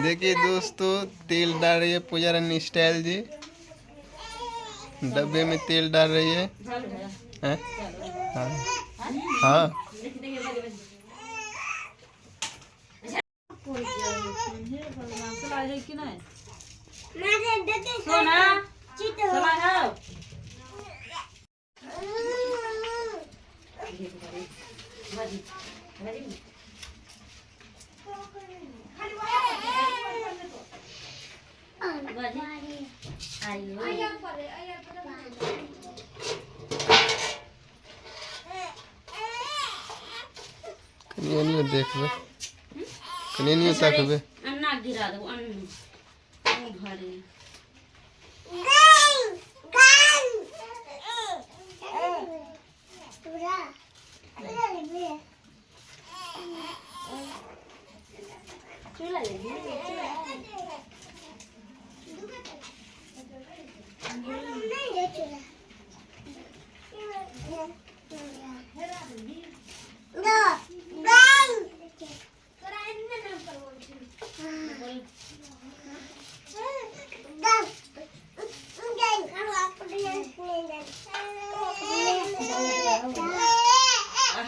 देखिए दोस्तों, तेल डाल रही है पूजा रानी स्टाइल जी। डब्बे में तेल डाल रही है। हैं? हाँ हाँ। सलाइ है कि नहि? सोना सलाइ हौ। कनि एनियो देखबै, कनि एनियो तकबै। अन्ना गिरा देबो, अन्ना मुँह भरे।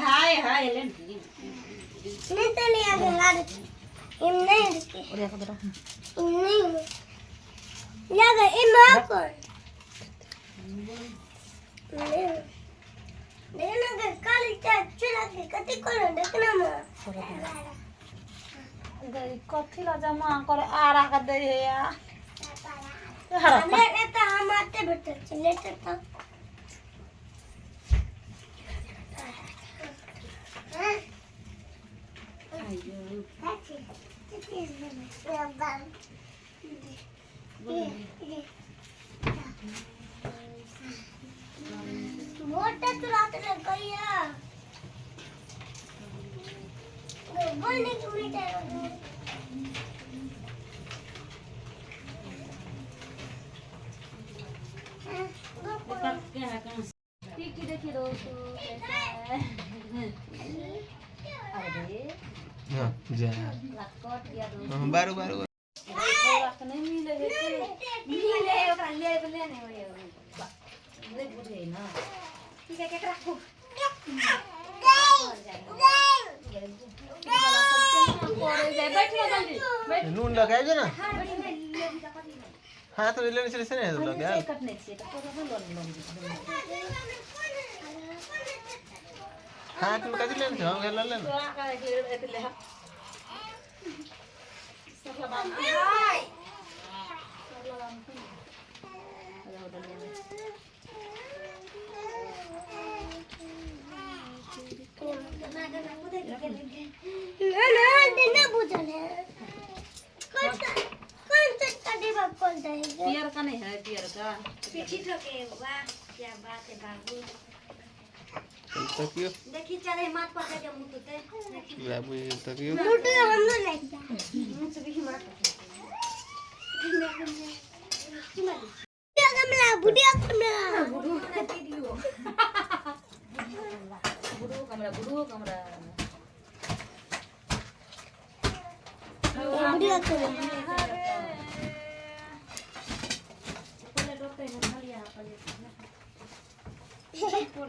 हाय हाय ले। कथी ला जमा करे आरा के दै है या? ठीक, देखिए दोस्तों, कैसा है? अरे। हाँ, जा। कट गया दोस्तों। हाँ, बारू बारू। नहीं मिले है, मिले है ओकरा ले ले नहीं होय, नहीं बुझे ना। ठीक है, केकरा खूब बैठ ना, जल्दी बैठ। नून लगाए जो ना। हाँ, तो लेने चले से नहीं लग गया। कटने छियै तऽ कोनो लोन लोन। हाथ में कथी लेने छौ? हम ले लेना। पियर का नहीं है, पियर का। क्या बात है बाबू! तकियो। देखी, चले माथ पकड़ के मुँह तुते। बाबू, ये तकियो। मुँह से भी माथ। बुढ़ू कमरा, बुढ़ू कमरा।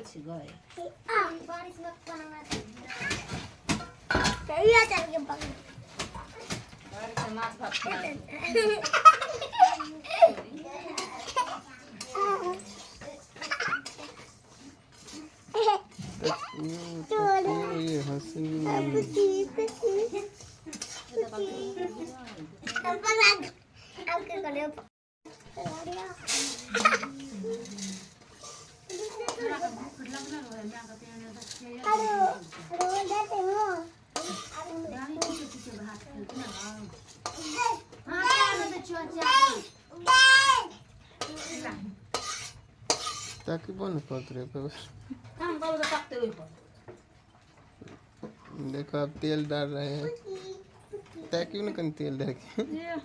छी गए। बारिश में माछ भात खा। तकियो तकियो, ये हंसी। तकबो न करत रे। काम करू तऽ तकते ओहि पर। देखो, आप तेल डाल रहे हैं, तकियो न कन तेल डाल के। ये।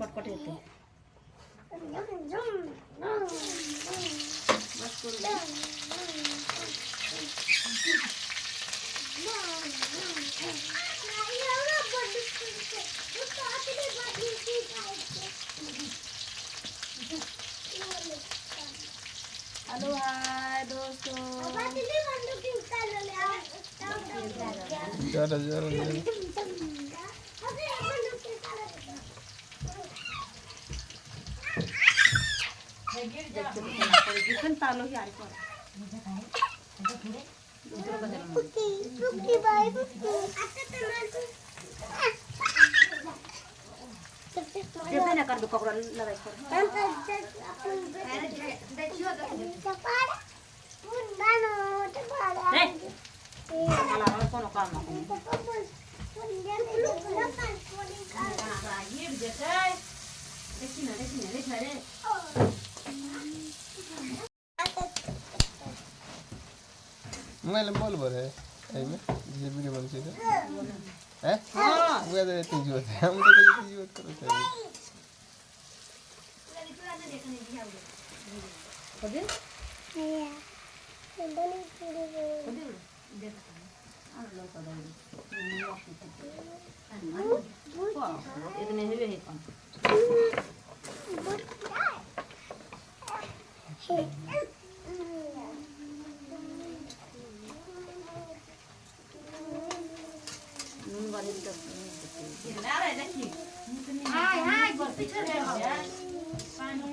पटपट हेतै। हेलो हाय दोस्तों। जरा जरा मोबाइल में बोल बोल है एमे जे वीडियो बन छै हैं हां उहे दे तेजी होत है हम तो तेजी होत करत है इतने हेवे है कौन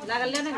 लागल ले ना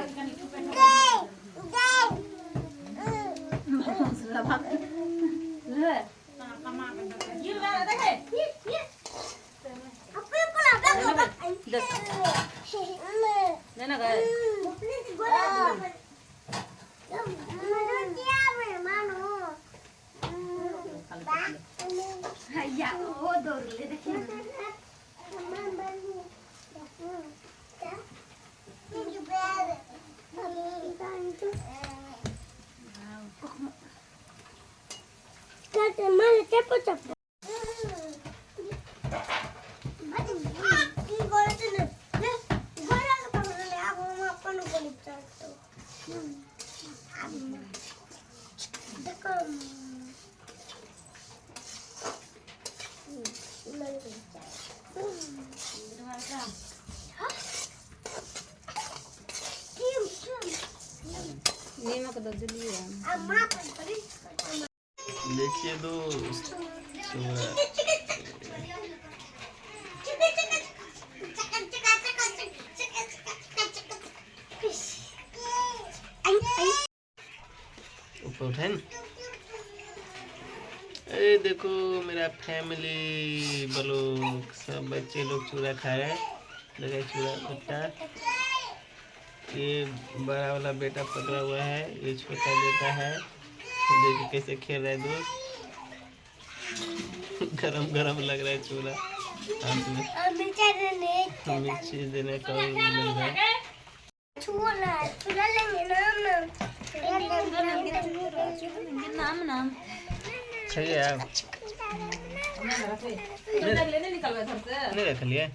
देखिए दोस्त ऊपर उठाए ना। अरे देखो मेरा फैमिली बलोग सब बच्चे लोग चूड़ा खा रहे हैं। देखो चूड़ा खट्टा, ये बड़ा वाला बेटा पकड़ा हुआ है, ये छोटा बेटा है। देखिए कैसे खेल रहा है दोस्त। गरम गरम लग रहा है चूड़ा हाथ में, मिर्ची देने का लग रहा है। सही है आप नहीं रख लिया।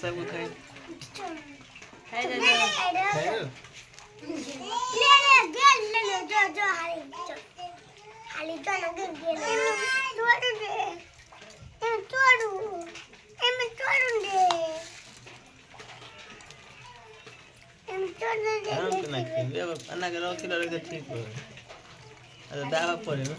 सब खाए ठीक हो दावा पड़े ना।